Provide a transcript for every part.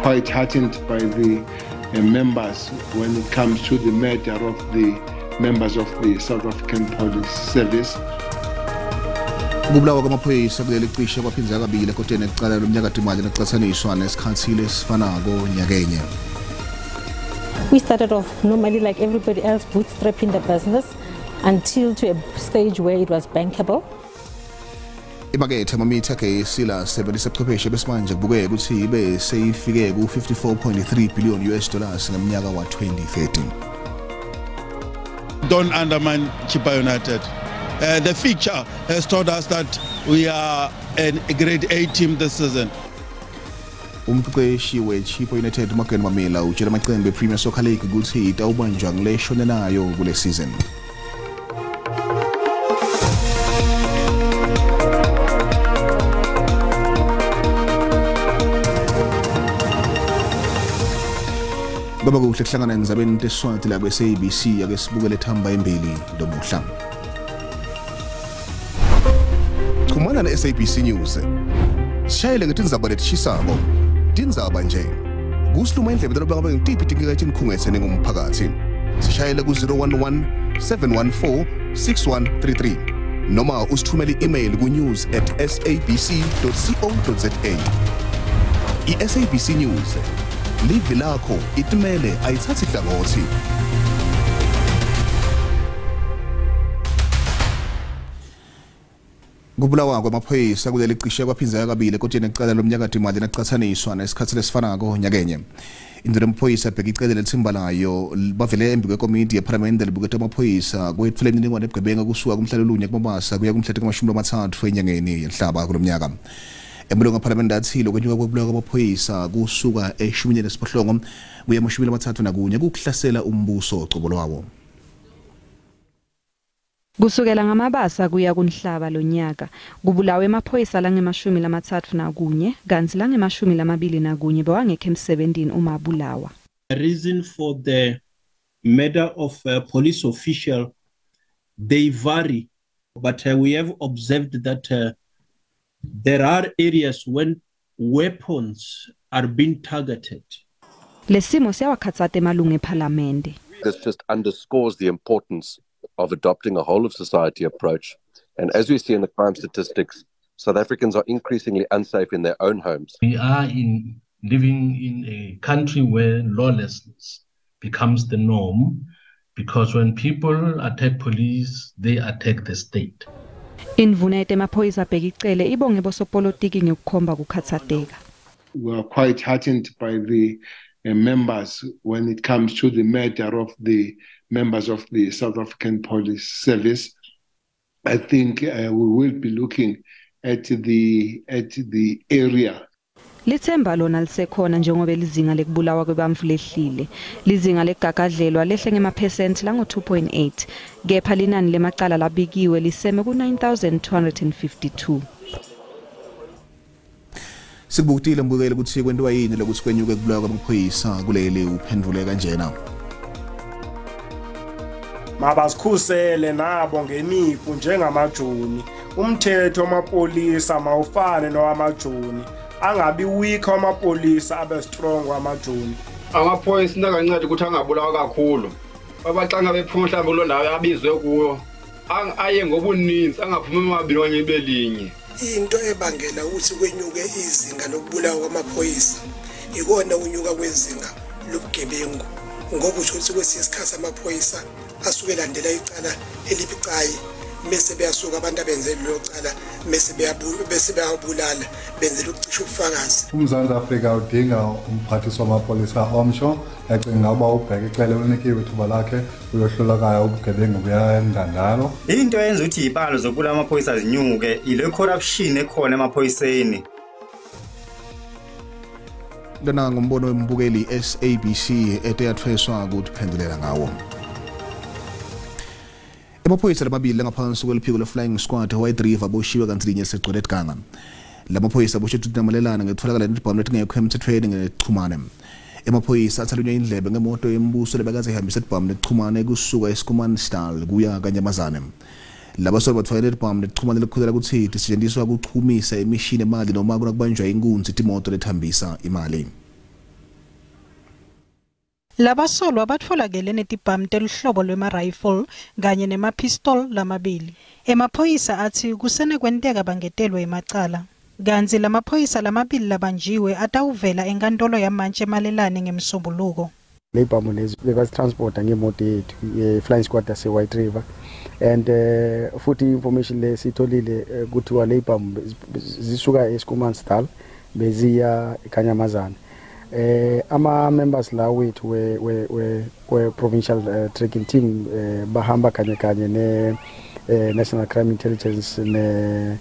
Quite heartened by the members when it comes to the murder of the members of the South African Police Service. Ukubulawa kwamaphoyisa kuleli cishe kwaphinzeka kabili ekoteni ekuqala lomnyaka imali nekucathaniswa nesikhathi lesifanako nyakenye. We started off normally like everybody else, bootstrapping the business until to a stage where it was bankable. Imakethe amamitha agesi lasebenzisa ubuchwepheshe besimanje kubukeka ukuthi ibe seyifike ku-54.3 billion US dollars ngomnyaka wa-2030. Don't undermine Chippa United. The fixture has taught us that we are a grade A team this season. Umqeqeshi we-Chippa United Morgan Mamela utshela amaqembu e-Premier Soccer League ukuthi itawubanjwa ngileshone kule season. Baba kuhle kuhlangana endzabeni teSwati la kwe-SABC ake sibukele thamba embili lomuhla. Chumana ne-SABC News. Sishayele ngetindzaba letishisako. Tindzaba nje. Kusiluma indlebe loba ngabe ngitiphi tinkinga letikhungetse ningumphakathi. Sishayele ku-011 714 6133 noma usithumele i-email ku-news@sabc.co.za. I-SABC News. Live lakho itimele ayithathi hlangothi. Kubulawa kwamaphoyisa kuleli cishe kwaphinzeka kabili ekoteni ekuqala lomnyaka imali nekucathaniswa nesikhathi lesifanako nyakenye. Indlu yamaphoyisa Bheki Cele lethimba layo bavele embi kwekomiti yePhalamende libukete amaphoyisa kwetfula imininingwane ebugebenga kusuka kumhla lolunye kuMabasa kuya kumhla 30 enyangeni yenhlaba kulomnyaka. Emalungu ephalamende athi lokwenyuka kwekubulawa kwamaphoyisa kusuka e-18 kuya ema-31 kukuhlasela umbuso cobo lwawo. Kusukela ngamabasa kuya kunhlaba lonyaka kubulawe emaphoyisa langema-31 kantsi langema-21 bewangekho emsebentini uma abulawa. The reason for the murder of a police official, they vary, but we have observed that there are areas when weapons are being targeted. Lesimo siyawakhatsata emalungu ephalamende. This just underscores the importance of adopting a whole of society approach. And as we see in the crime statistics, South Africans are increasingly unsafe in their own homes. We are living in a country where lawlessness becomes the norm, because when people attack police, they attack the state. Indvuna yetemaphoyisa Bheki Cele ibonge bosopolitiki ngekukhomba kukhatsateka. We are quite heartened by the members when it comes to the murder of the members of the South African Police Service. I think we will be looking at the area. Lithemba lona lisekhona njengoba lizinga lekubulawa kwebantfu lehlile. Lizinga legagadlelwa lehle ngemaphesenti lango-2.8 kepha linani lemacala labikiwe liseme ku-9252. Sikubukutile mbukele ukuthi kwentiwa yini lokuthi kwenyuke kubulawa kwamaphoyisa kuleli uphendvule kanjena. Mabazikhusele nabo ngemipu njengamajoni. Umthetho wamapolisa mawufane nowamajoni. Angabi weak amapolisa abe strong amajoni. Amaphoyisa into anganceda ukuthi angabulawa kakhulu. Babaxa bephuma mhlawumbe kuloo ndawo abizwe kuyo aye ngobuninzi angaphumi amabini okanye ibe linye. Into ebangela ukuthi kwenyuke izinga lokubulawa kwamaphoyisa ikona ukunyuka kwezinga lobugebengu, ngoba usho ukuthi kwesinye isikhathi amaphoyisa asuke elandela icala elibucayi bese beyasuka abantu abenze lelo cala bese beyabulala benzela ukucisha ubufakazi. UMzantsi Afrika udinga umphathiswa wamapolisa omtsho. Yacinga uba uBheki Cele unikiwe ithuba lakhe uyohlulakayo ubugebengu buyanda ngalo. Into eyenza ukuthi iy'balo zokubulala amaphoyisa zinyuke ile corruption ekhona emaphoyiseni. Lona ngumbono wembukeli SABC eteyathweswa ukuphendulela ngawo. Amaphoyisa lamabili ngaphansi kweliphiko le-Flying Squad White River aboshiwe kanti linye lisegcwele eGanga. Lamaphoyisa aboshwe tutinamalelana ngetholakala netibhamu letingekho emthethweni ngechumane. Emaphoyisa athalunywa indlebe ngemoto yembuso lebekaze ihambisa itibhamu nechumane kusuka eSkumansdal kuya Kanyamazane. Labasolwa batfwale itibhamu nechumane lekukhulela kutsi tisetjentiswa kuchumisa imishini emali noma kunakubanjwa inkunzi timoto lethambisa imali. Labasolwa batfolakele netibhamu teluhlobo lwema-rifle kanye nema-pistol lamabili. Emaphoyisa atsi kusenekwenteka bangetelwe emacala. Kantsi lamaphoyisa lamabili labanjiwe atawuvela enkantolo yamantji emalelane ngemsombuluko. Ley'bhamu lezi bebazitransporta ngemoto yethu ye-flying squad yase-White River and futhi i-information le siyitholile kuthiwa ley'bhamu zisuka eSchoemansdal beziya eKanyamazane. Ama-members la wethu we-provincial tracking team bahamba kanye kanye ne National Crime Intelligence ne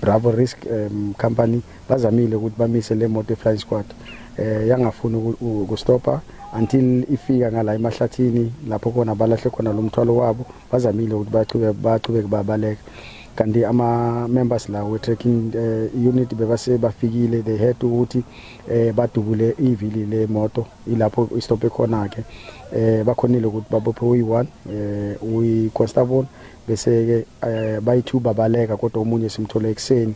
Bravo Risk Company bazamile ukuthi bamise le moto e-flying squad yangafuni ukustopa until ifika ngala emahlathini lapho khona balahle khona lo mthwalo wabo. Bazamile ukuthi bachubeke babaleka, kanti ama-members la we-tracking unit bebase bafikile. They had ukuthi badubule ivili le moto ilapho istophe khona-ke. Bakhonile ukuthi babophe uyi-one uyi-constable, bese-ke bayi-two babaleka, kodwa omunye simthole ekuseni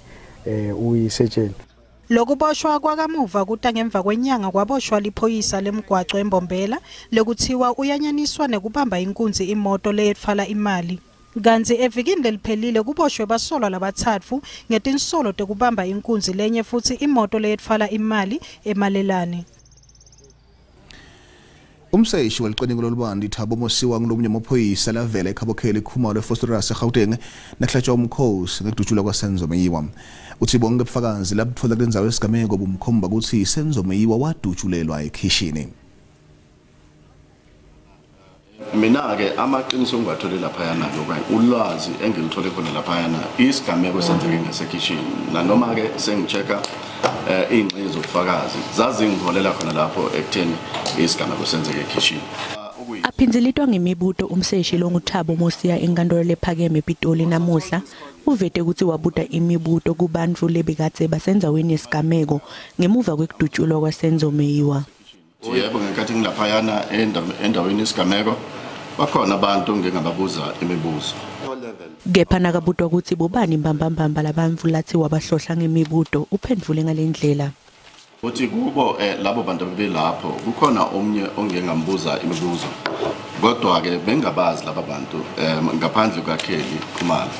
uyi-sergeant. Lokuboshwa kwakamuva kuta ngemva kwenyanga kwaboshwa liphoyisa lemgwaco eMbombela lekuthiwa uyanyaniswa nekubamba inkunzi imoto leyetfwala imali. Kantsi evikini leliphelile kuboshwe basolwa labatsatfu ngetinsolo tekubamba inkunzi lenye futsi imoto leyetfwala imali emalelane. Umseshi welicwaningo lolubanti Thabo Mosiwa ngulomunye wamaphoyisa lavela eKhabokeli Khumalo eVosloorus eGauteng nakuhlatshwa umkhosi ngekudutshulwa kwaSenzo Meyiwa. Uthi bonke ubufakazi labuthola kulendzawo yesigameko bumkhomba kutsi Senzo Meyiwa wadutshulelwa ekhishini. Mina-ke amaqiniso engiwathole laphayana-ke okanye ulwazi engilithole khona laphayana, isigameko esenzeke ngasekhishini, nanoma-ke sengi-check-a iy'ngxenye zobufakazi zazingiholela khona lapho ekutheni isigameko senzeke ekhishini. Aphindzilitwa ngemibuto umseshi longuThabo Mosiya enkantolo lephakeme ePitoli namuhla uvete kutsi wabuta imibuto kubantfu lebekadze basendzaweni yesigameko ngemuva kwekudutshulwa kwaSenzo Meyiwa. Yebo, ngenkathi ngilaphayana endaweni yesigameko bakhona abantu ngingababuza imibuzo. Kepha nakabutwa kutsi bobani mbambambamba labantfu latsi wabahlohla ngemibuto, uphendvule ngale ndlela. Uthi kubo labo bantu abebelapho kukhona omnye ongengambuza imibuzo, kodwa-ke bengabazi laba bantu ngaphandle kukaKelly Khumalo.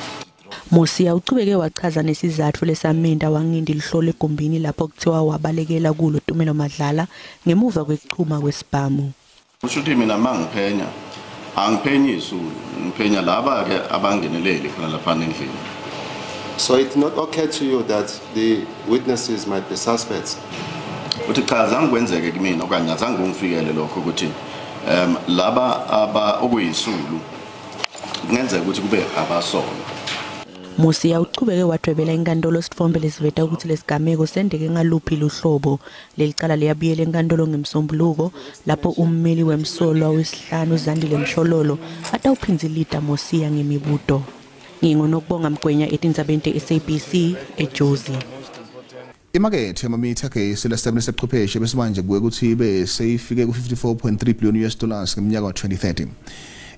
Mosiya uchubeke wachaza nesizatfu lesamenta wangindi lihlolo egumbini lapho kuthiwa wabalekela kulo Tumelo Madlala ngemuva kwekuchuma kwesibhamu. Kusho ukuthi mina uma ngiphenya angiphenyi isulu, ngiphenya laba-ke abangeneleli khona laphana endlini. So it's not okay to you that the witnesses might be suspects? Uthi cha, azange kwenzeke kumina okanye azange kungifikele lokho ukuthi laba aba okuyisulu kungenzeka ukuthi kube abasolwa. Mosiya uchubeke wadwebela inkantolo sitfombe lesiveta ukuthi lesigameko senteke ngaluphi luhlobo. Lelicala liyabuyela enkantolo ngemsombuluko lapho ummeli wemsolwa wesihlanu Zandile Mshololo atawuphindzilita Mosiya ngemibuto. NginguNokubonga Mgwenya etindzabeni te-SABC eJozi. Imakethe yamamitha agesi lasebenzisa ubuchwepheshe besimanje kuye kutsi ibe seyifike ku-54.3 billion US dollars ngeminyaka wa-2030.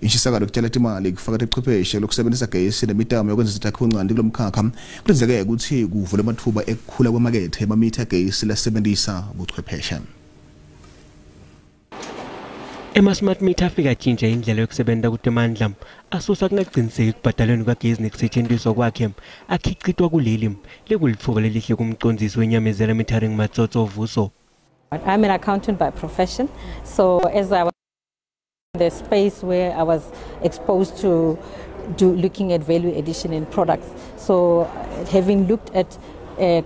Inshisakalo yokutshala imali kufaka ubuchwepheshe lokusebenzisa gesi nemitamo yokwenza itakhiwo-ncanti kulomkhakha kulindzeleke kutsi kuvule amatfuba ekukhula kwemakethe yamamitha agesi lasebenzisa ubuchwepheshe. Ema-smart meter afika atshintsha indlela yokusebenta kutemandla, asusa kungaciniseki ekubhadalweni kwagezi nekusetjentiswa kwakhe, akhicitwa kuleli lekulitfuba lelihle kumcondzisi weNyamezela Metering Matsotso Vuso. I'm an accountant by profession, so as I was in the space where I was exposed to looking at value addition in products. So having looked at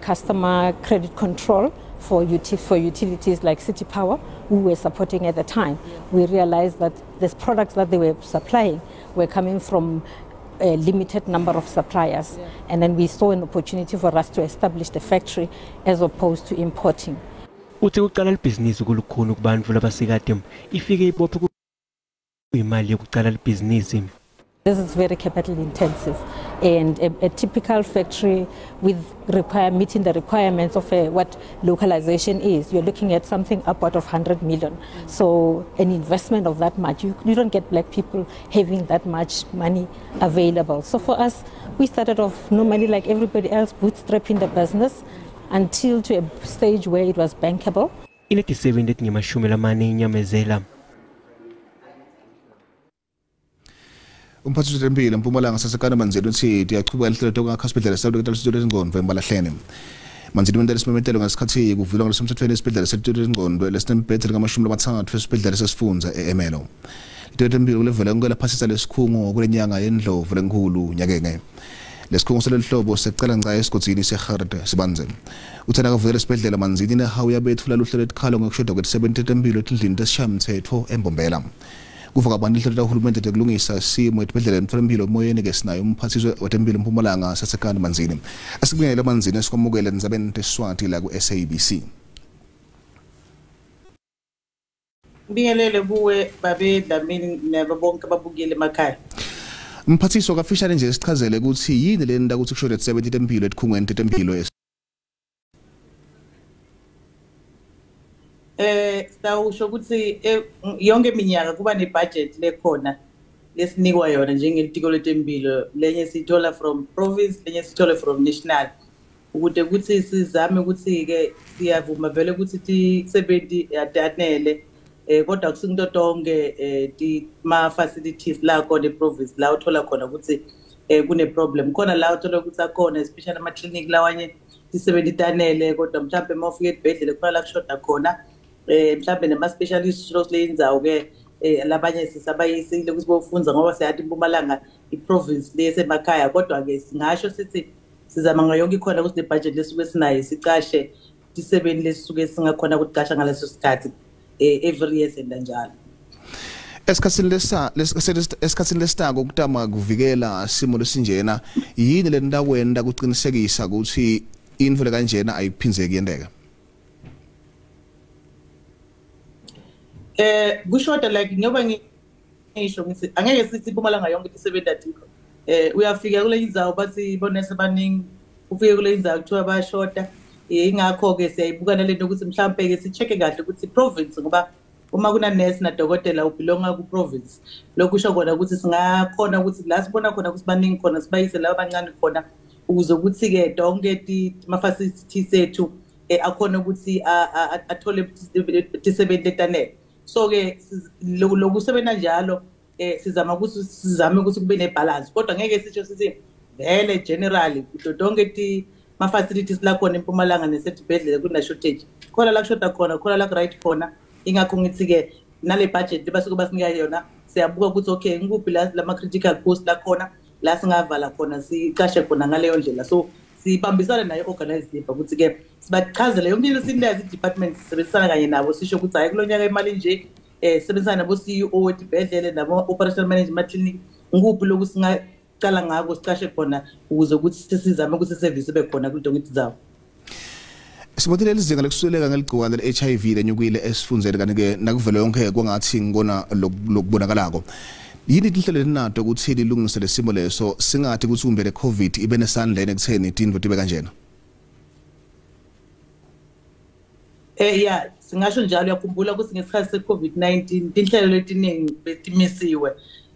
customer credit control for utilities like City Power, who were supporting at the time, we realized that the products that they were supplying were coming from a limited number of suppliers. Yeah. And then we saw an opportunity for us to establish the factory as opposed to importing. Uthi uqala libhizinisi kulukhuni kubantfu labasikade ifike ibophe imali yokuqala libhizinisi. This is very capital intensive, and a typical factory with meeting the requirements of what localization is, you're looking at something upward of 100 million. So an investment of that much, you don't get black people having that much money available. So for us, we started off normally like everybody else, bootstrapping the business until to a stage where it was bankable. Inetisebenti letingemashumi lamane iNyamezela. Umphathiswa wetempilo eMpumalanga Sasekana Manzini utsi tiyachubeka lihlelo tokwakha sibhedlela sabudokotela lusito lwengcondvo eMalahleni. Manzini wenta lesimemetelo ngesikhatsi kuvulwa ngalokusemthethweni esibhedlela selitiko lengcondvo lesinemibhedze lengama-30 esibhedlela sesifundza e-Ermelo. Litiko letempilo kulevele konke laphasisa lesikhungo kulenyanga yeNdlovu lenkhulu nyakenye. Lesikhungo saloluhlobo sekucala ngca esigodzini seGert Sibandze. Uthe nakavukela esibhedlela Manzini nehawu yabetfula luhlelo lwetikhalo ngekushoda kwetisebenti tetempilo etindlini tesishayamtsetfo eMbombela. Kuva kabanti inhlelo tahulumende tekulungisa simo etibhedlela emtholampilo emoyeni ke sinayo umphathiswa wetempilo eMpumalanga Sasekani Manzini. Asikubingelele Manzini, sikwamukele endzabeni teSiswati la ku-SABC. Ngibingelele kuwe babe Dlamini nabo bonke ababukeli emakhaya. Mphathiswa, kafishane nje sichazele ukuthi yini lenta ukuthi kushode tisebenti tempilo etikhungweni tetempilo. Sitawusho ukuthi yonke iminyaka kuba nebudget lekhona lesinikwa yona njengelitiko letempilo, lenye siyithola from province, lenye siyithole from national, ukuze ukuthi sizame ukuthi ke siyavuma vele ukuthi tisebenti atanele, kodwa akusinto tonke ti ma facilities la khona eprovince la uthola khona ukuthi kune problem khona, la uthola ukuthi akhona, especially ama clinic lawanye tisebenti tanele, kodwa mhlawumbe uma ufika esibhedlela khona la kushoda khona, mhlawumbe nema specialists kule indzawo ke, labanye sisabayisile ukuthi bofundza ngoba siyathi iMpumalanga iprovince lesemakhaya. Kodwa ke singasho sithi sizama ngayo yonke ikhona ukuthi le budget lesuke sinayo sicashe tisebenti lesuke singakhona ukuqasha ngaleso sikhathi, every year senda njalo. Esikhatsini lesitako kutama kuvikela simo lesinjena, yini lentakwenta kucinisekisa ukuthi intfo lekanjena ayiphindzeki yenteka? Kushoda like ngoba ngisho ngithi angeke sithi iMpumalanga yonke tisebenti atikho. Uyafika kule indzawo bathi bonese baningi, ufike kule indzawo kuthiwa bayashoda. Ingakho ke siyayibuka nalento ukuthi mhlambe ke si-check kahle ukuthi province, ngoba uma kuna nurse nadokotela ubelonga ku province, lokhu kusho kona ukuthi singakhona ukuthi la sibona khona ukuthi baningi khona sibayise laba abancane khona, ukuze ukuthi ke donke ama facilities ethu akhona ukuthi athole tisebenti letanele. So ke lokusebenza njalo, sizama ukuthi sizame ukuthi kube nebalance, kodwa ngeke sisho sithi vele generally kuto tonke ti ma facilities la khona eMpumalanga nesetibhedlela kuna shortage khona, la kushoda khona khona, la right khona. Ingakho ngithi ke nale budget basuke basinika yona siyabuka ukuthi okay, ngikuphi la lama critical post la khona la singavala khona sicashe khona ngaleyo ndlela. So sibambisane nayo organized labor ukuthi ke sibachazele yonke into sinayo, i-department sisebenzisana kanye nabo, sisho ukuthi hayi, kulonyaka imali nje, sisebenzisana nabo CEO wetibhedlele nabo operational management clinic, ngikuphi lokhu singaqala ngako sicashe khona ukuze ukuthi sizame ukuthi service ibe khona kulonke indzawo. Sibonile lizinga lokusuleleka ngeligciwane le-HIV lenyukile esifundzeni, kanti-ke nakuvele yonke kwangathi ngibona lokubonakalako. Yini tinhlelo lenato ukuthi lilungise lesimo leso, singathi ukuthi kumbe le-COVID ibe nesandleni ekutheni tintfo tibe kanjena? Yeah, singasho njalo. Uyakhumbula ukuthi ngesikhathi se-COVID-19 tinhlelo letiningi betimisiwe,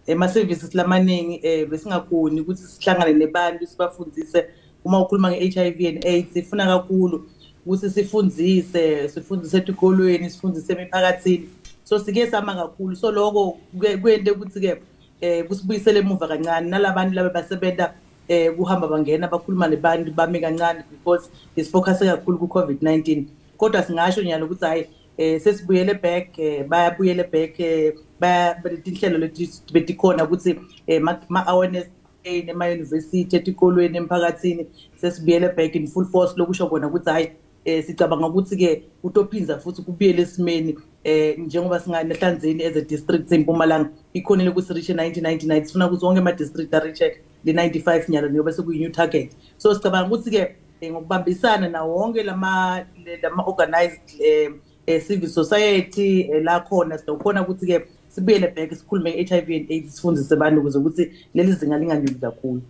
ema-services lamaningi besingakhoni ukuthi sihlangane nebantu sibafundzise. Uma ukhuluma nge-HIV and AIDS, ifuna kakhulu ukuthi sifundzise etikolweni, sifundzise emiphakathini, so sike sama kakhulu. So lokho kwente ukuthi-ke kusibuyisele emuva kancane, nalabantu laba basebenta kuhamba bangena bakhuluma nebantu bame kancane because isifocus kakhulu ku-COVID-19. Kodwa singasho nyalo ukuthi hayi, sesibuyele back, bayabuyele back, baya tinhlelo leti betikhona ukuthi ma awareness ema-university, etikolweni, emphakathini, sesibuyele back in full force. Lokusho kona ukuthi hayi, sicabanga ukuthi ke kutophinza futhi kubuyele esimeni, njengoba singanehlanzeni as a district eMpumalanga ikhonile ukuthi reach 1999, sifuna ukuthi wonke ama district a reach le 95 nyalo njengoba sekuyi new target. So sicabanga ukuthi ke ngokubambisana nawo wonke lama organized civil society la khona, sizokhona ukuthi ke sibuyele back sikhulume nge-HIV and AIDS, sifundise abantu ukuze ukuthi leli zinga linganyuki kakhulu.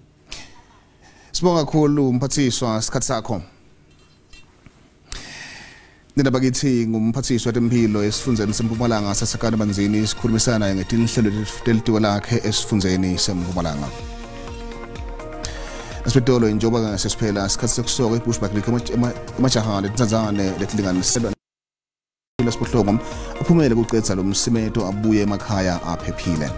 Sibonga kakhulu mphathiswa isikhathi sakho. Nina bakithi, ngumphathiswa wetempilo esifundzeni seMpumalanga Sasekana Manzini, sikhulumisana ngetinhlelo telitiko lakhe esifundzeni seMpumalanga. Esipitolo njengoba sesiphela isikhathi sekusoka iBushbuckridge emajaha letintsandzane letilinganiselwa Lasiphohlongo aphumele kucedza lo msimeto abuye emakhaya aphephile.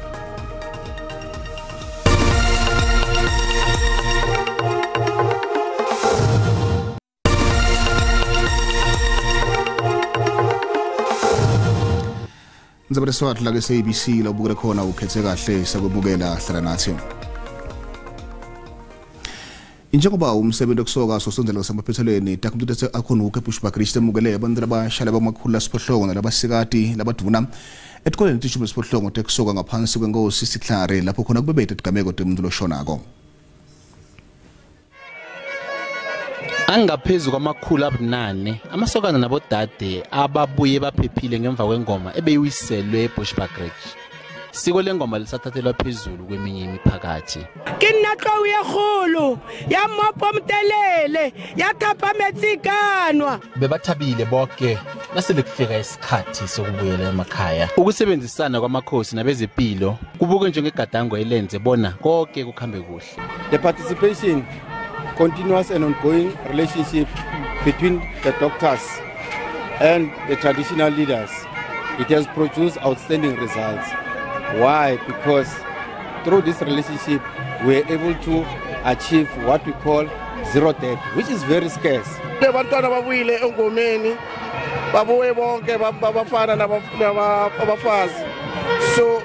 Ndzaba leswati la ke-SABC la ubukele khona ukhethe kahle sakwemukela hlala nathi. Njengoba umsebenzi wokusoka sosondela ngasemaphethelweni takumtutetse akhona uke Bushbuckridge temukele abantu labasha labamakhulu lasiphohlongo nalabasikati labadvuna etikoleni tishumi lesiphohlongo tekusoka ngaphansi kwenkosi Sihlare lapho khona kubebete tigameko temuntu loshonako. Angaphezu kwamakhulu abunane amasokana nabodade ababuye baphephile ngemva kwengoma ebeyiwiselwe eBushbuckridge. Siko lengoma lisathathelwa phezulu kweminye imiphakathi. Ke nna tlou ye kgolo ya mmopo motelele ya thapa metsi kanwa. Bebathabile bonke nasele kufika isikhathi sokubuyela emakhaya. Ukusebenzisana kwamakhosi nabezempilo kubuke njengegadango elenze bona konke kukhambe kuhle. The participation, continuous and ongoing relationship between the doctors and the traditional leaders, it has produced outstanding results. Why? Because through this relationship, we are able to achieve what we call zero death, which is very scarce. Abantwana babuyile engomeni, babuye bonke abafana nabafazi. So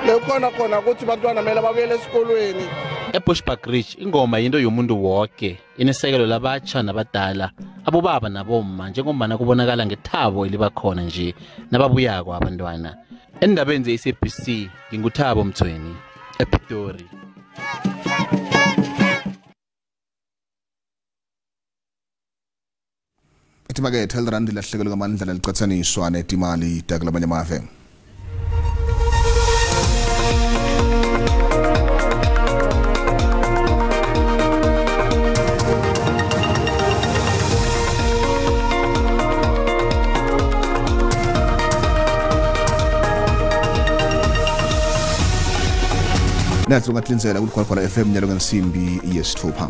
lekhona khona ukuthi abantwana kumele babuyele esikolweni. EBushbuckridge ingoma yinto yomuntu wonke, inesekelo labatsha nabadala, abobaba nabomma, njengombana kubonakala ngethabo elibakhona nje nababuyako abantwana. Endabeni ze-SABC nginguThabo Mthweni ePitori. Etimakethe lirandi lahlekelwe ngamandla lalicatsaniswa netimali takulamanye amave. Nathi ungatlinzela kuLigwalgwala FM nyalo ngensimbi yesithupha.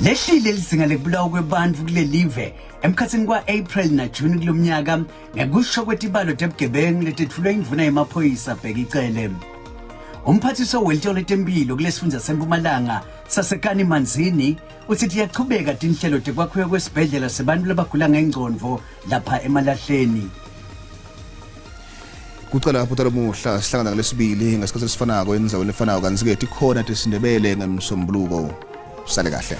Lehlile lizinga lekubulawa kwebantfu kulelive emkhatsini kwa-April na-June kulomnyaka ngekusho kwetibalo tebugebengu letetfulwe indvuna yemaphoyisa Bheki Cele. Umphathiswa welitolo letempilo kulesifundza sempumalanga sasekani Manzini utsi tiyachubeka tinhlelo tekwakhiwa kwesibhedlela sebantfu labagula ngengcondvo lapha emalahleni. Kucala lapho talamuhla sihlangana ngalesibili ngesikhathi esifanako endzaweni lefanako kantsi-ke tikhona tesiNdebele ngemsombuluko. Sale kahle.